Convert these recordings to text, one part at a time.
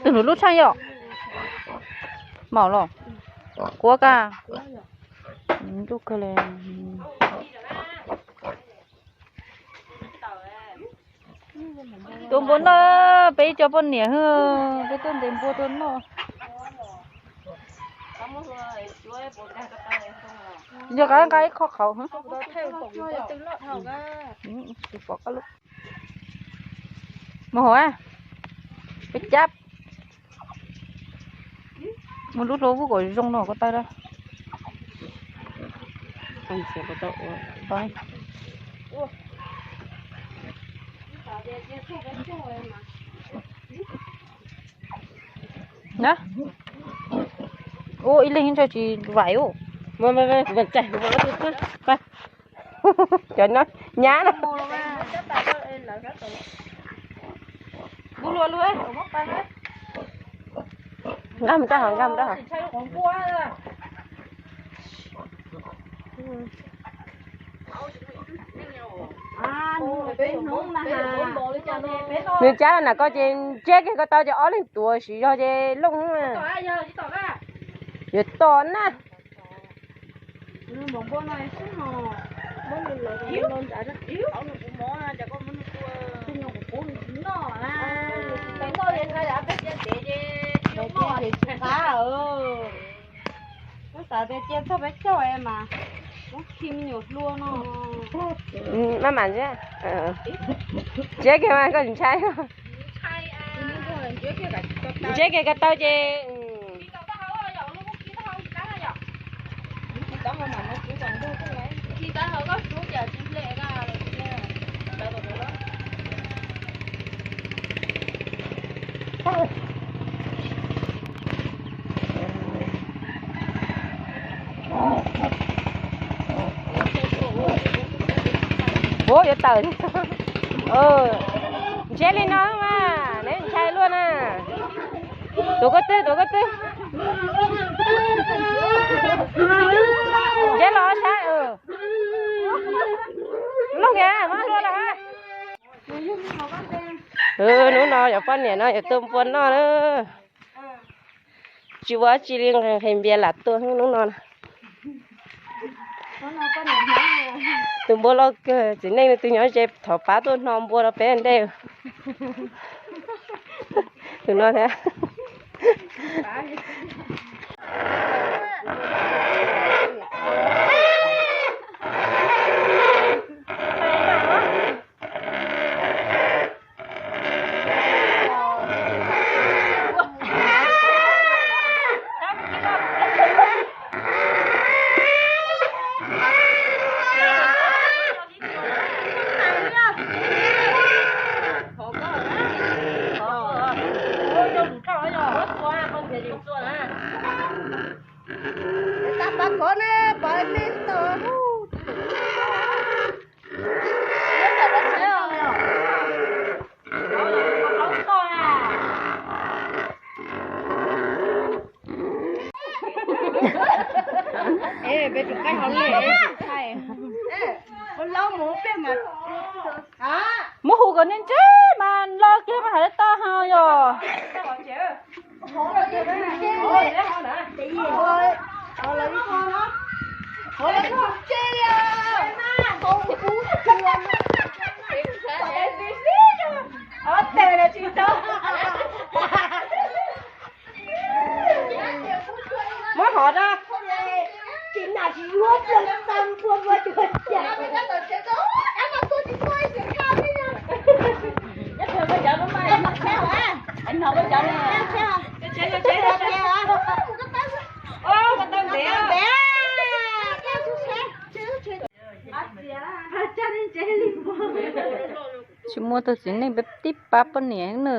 Tus hluas lub tshaaj yog maum los kuab ka. Ntuj kawg li. Tua npua noj, peb ib co poj niam, peb tuaj ntes npua tua noj. Yog nqa ib qho qhauv. Mus hauv, peb cab. Muaj lub hlua vub kom zoo no ko taw da. Na, ua ib leeg ntshai tsis vaim ub. Cov no nyab na. Nkag mus rau hauv, nkag mus rau hauv. Nws cab na koj ces ntsiab kiag ko tau ces ob leeg tuav siv zog ces looj. Yuav tom na. Maj mam ntsiab, ntsiab kiag mas koj ntshai. Ntsiab kiag ko tau ces. Ua yuav tawm. Ntsiab li no mas neb ntshai luaj na. Tuav koj twg, tuav koj twg. Ntsiab los sab. Looj kiag, mab hlua los. Hnub no yog poj niam no yog tua npua noj na. Tsis ua dab tsi li, nqhis npias lam tua hnub no na. Tus npua loj kawg, txiv neej tus nyob ze thov pab tuaj hno npua rau peb ntej. Tus no thiab. Muab hu kom nej ntsib mas los kiag mas hais tau hau yog. Muab hov da. Tsis muaj tus txiv neej peb tib pab poj niam na.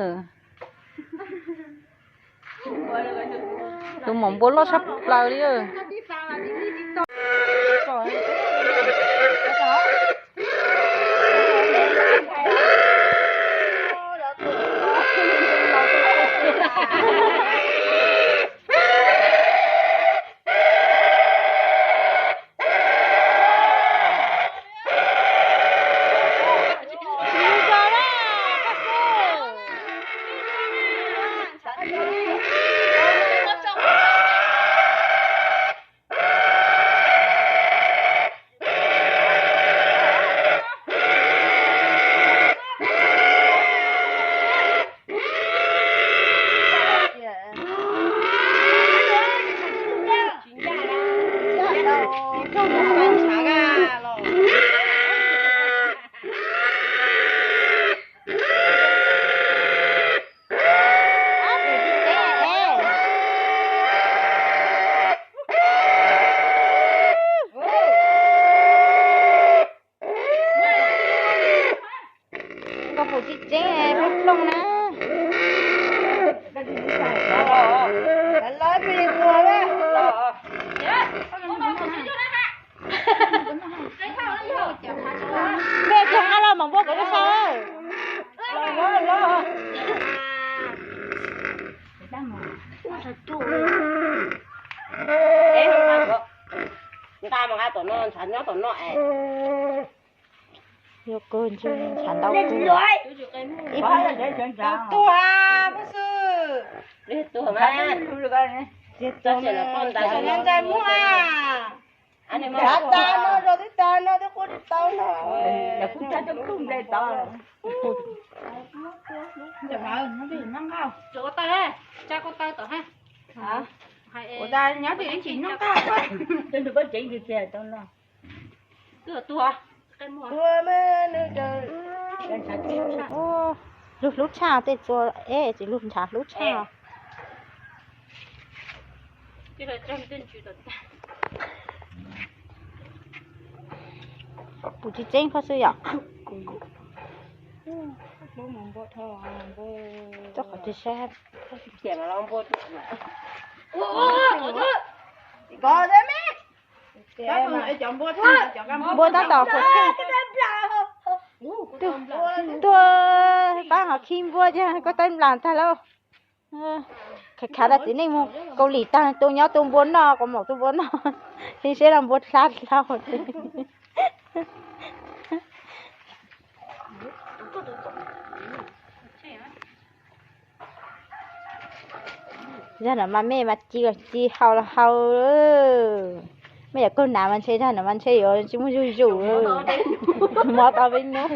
Tus maum npua loj tshaj plaws li. Tom no ntshav nyob tom no es. Yuav kawg ntshav ntau kawg. Ib tuag pab xwb. Ntxais muab. Ntshav tas no, rau twb tas no twb quaj tsis tau no. Ua tas, tsa ko taw tom ha. Ua tas nyob twb tsis noj qab. Lug hlub tshaj tej tsua, es tsis lug ntshav hlub tshaj. Kuv tsis tseeb phab xwb yom. Txoj qhov tsis saib. Npua tab tom qhuav tsheej. Tuag, pab ho khi npua ces koj taib nplas tag lauj. Khav khav tas txiv neej mus Kaus Lim tag tua nyob tua npua noj, quav maum tua npua noj, seb seb los npua dlha dlhau. Zaj no mas mej mas ci ci hau los hau. Mej yam kawg hnav mas ntshe zaj no mas ntshe yuav tsis muaj zuj zus. Mob tau peb hnub.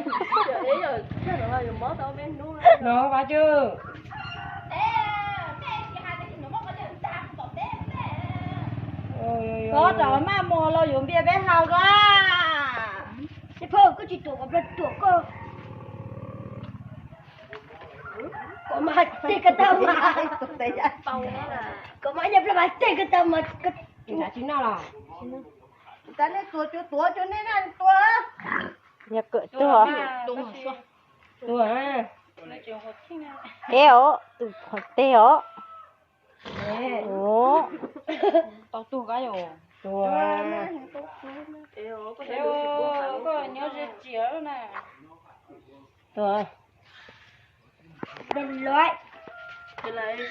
Koj rov maj mus los yuav npias peb haus koj. Phob, koj tsis tuam kom plag tuam koj. Kom mas tej ko taw mas, kom mas nyaj plag mas tej ko taw mas. Tas nej tuag cuag tuav cuag nej na tuag. Yog kawm tuag. Teb os, tus qhov teg os. Tau tuag kab yom. Koj nyob ze tsiav na. Tuag.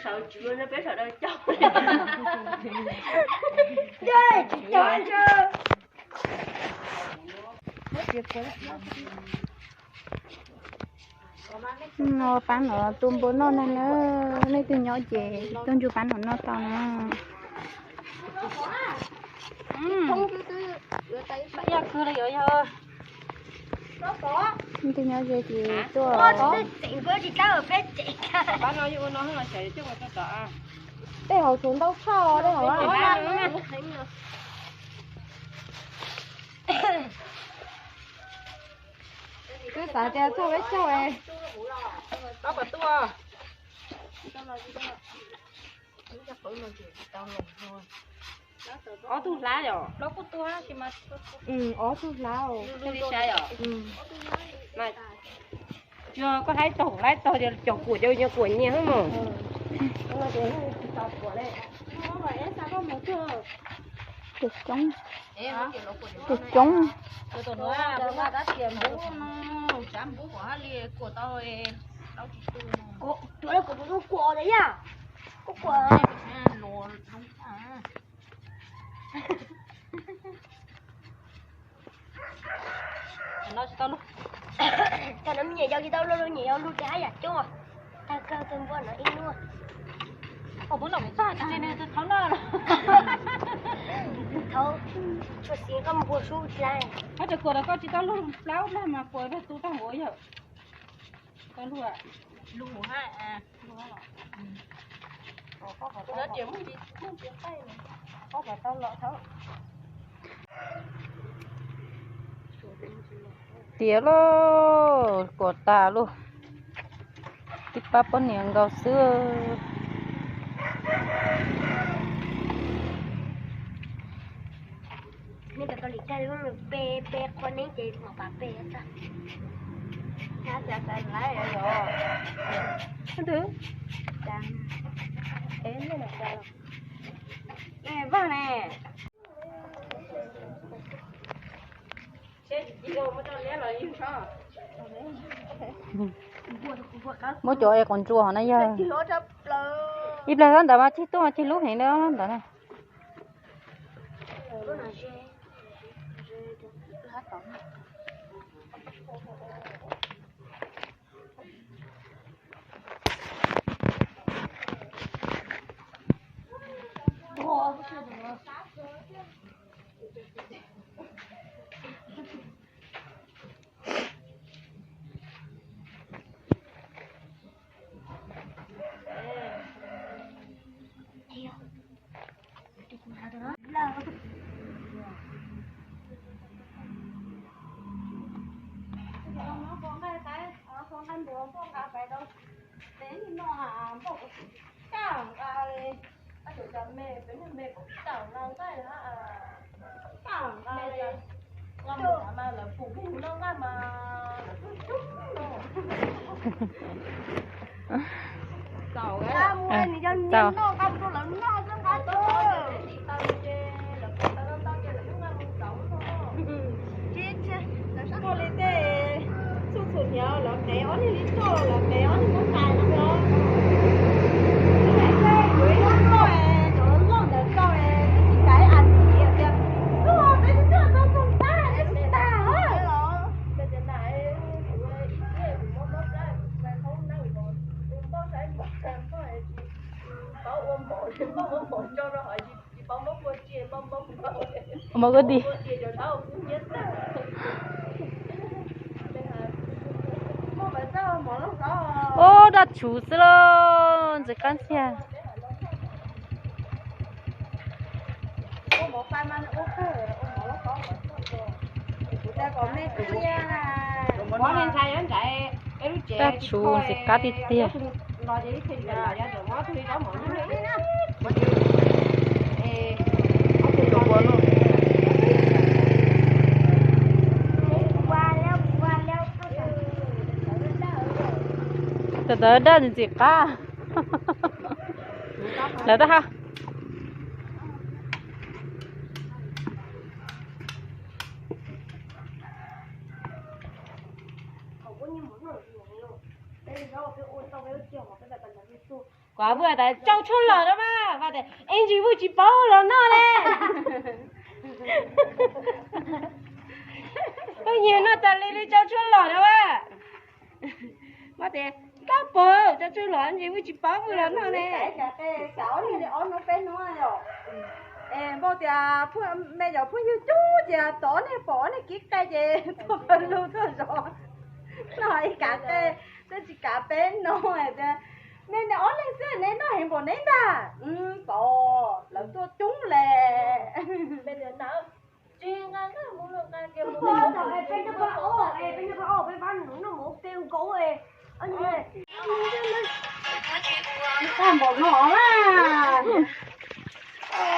Sawv tswv no peb sawv daws coj. Tsis coj. No pab no tua npua noj na, nej twg nyob ces tuaj ntsib pab no noj tau na. Twg nyob ze ces tuaj. Tej hauv tsuas ntau tshaj os, tej hauv. Twb xav tias txog peb caug. Ob tug hlab yom? Ob tug hlab. Yog koj hlab tog, hlab tog cov kuam, cov kuam nyias hab mog. Coob, coob. Tsis tau lug. Thaum no me nyuam yaus tsis tau lug, lug nyuam yaus lug ces haj yam coob. Tag kawg tus npua no ib hnub. Ua npua no kuv txog tsis ne, thaum no los. Thaum tshua xiv koj npua sub dlaab. Koj tseem kuam tas koj tsis tau lug plaub plag mas kuam tag tu tag npaum yawg. Tau lug, lug hab. Tiav lauj, kuam tas lauj. Tib pab poj niam nkaus xwb. Nej cov Kaus Lim kag lub pe, pe qhua neeb ces mam pas pe txog. Vaj ne. Muab cov es quav ntsuas hov na yog. Ib plag ntawd mas cig tuaj mas cig lub heev ntawd na. Muaj li tej txhua txhua hniav los qev ob leeg li txoj los qev ob leeg muab ntais no los. Yuav ib lub loj, cov loj ntawd tau, ib txhis tas ib as thiv tias, tuaj peb twb tuaj tau txog tab sis tag los. Mos koj di. Ub, daj tshuv xwb lauj, ntxim qab ntxiag. Daj tshuv ntxim qab tiag tiag. Tawm tawm daj ntxim qab. Lawv tab hab. Kuv vwj tas tsau tshuaj lom no mas, es ntsis vwj tsis paub los noj le. Phooj ywg noj tas li li tsau tshuaj lom no mas. Mas tias kab pog tsau tshuaj lom ntsis vwj tsis paub vwj los noj le. Npau tias me cov phooj ywg coob ces tov nej pom nej kib qe ces tuaj pawg lug tuaj zov. Noj ib kav qe, twb tsis kav peb no tias, nej ob leeg xwb nej noj heev npaum neb ntag. Tod lawv tuaj coob le.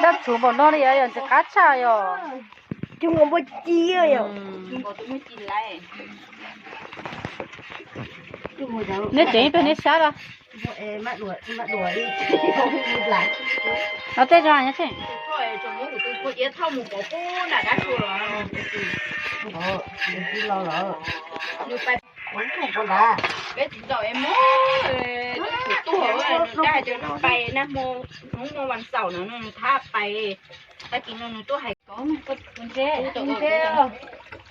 Daj tshuv npaum no li yog ntxim qab tshaj yom. Neb tseem ib pliag neb sab los. No tej zog nyob tseem. Peb tsis txaus es muab, tuaj, nws dag tias nws pais nag hmo, hnub hmo vas xaum no nws thab pais, tag kis no nws tuaj hais.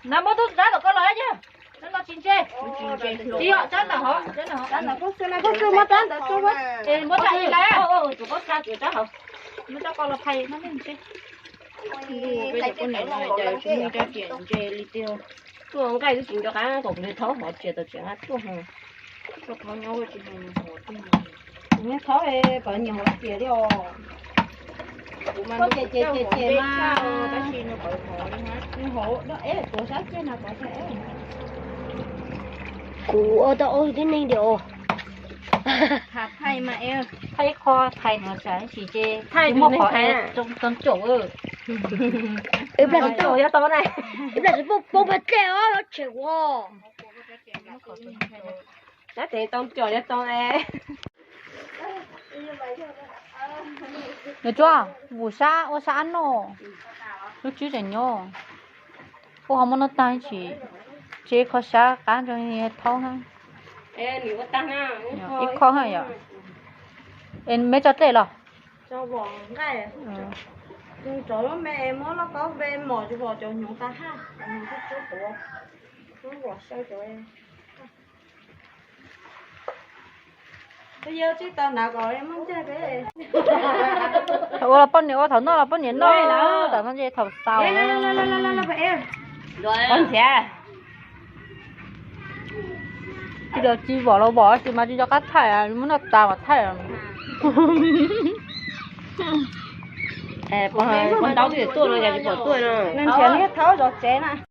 Na muab tub rab tom koj los yog, rab no tsis ntse. Tsis yog, rab ntawm hov, rab ntawm hov. Muab rab ntawd, muab rab ntawd, muab rab ko los phais no. Peb cov poj niam no cas tsis muaj rab riam ntse li tiag. Tuaj nqaij twb tsis nco qab kom kuv li thaub hov riam tau riam nqa tuaj ho. Tuaj thaub nyob tsis hais nws hov tiag. Kuv nyob thaub kom nyias hov riam li os. Kuv mas ces ces ces ces mas tab sis nws qawv hov li na. Nws hov es tuav sab kiag na qov tiag. Kuv ua tau ua tib neeg diam os. Thaij mas, thaij ib qho, thaij no tsam ib sim ces thaij muaj qhov es tau caum. Ib pliag tsis poob, ib pliag tsis poob, poob pes dlej os, tshem ua. Tab tes tau caum yog tau. Nws tsuag vus sab ua sab ab noj, lub tswb tseem nyob. Ua qhov muaj noj tag tsis, tsis kho sab qab rau thaub na. Ib kho na yom. Es me tso dlej los? Rov lub me muab lauj kaub ve mom tsis pom cov hnyuv tas haj, cov hnyuv tub tub tuav, tub vom xyaw cov. Twb yog tsis tau hnav kom muaj ntsej peb. Thaum ua los poj niam ua, thaum noj los poj niam noj, thaum noj ntsej thaum xaus. Ntxiv. Tsis los tsis vom los vom, tsis mas tsis nco qab thaij, muab noj tas mas thaij. Pog ntaub twb tuaj no, yog tsis pom tuaj no. Nws nrhiav niag thaub zov tsev na.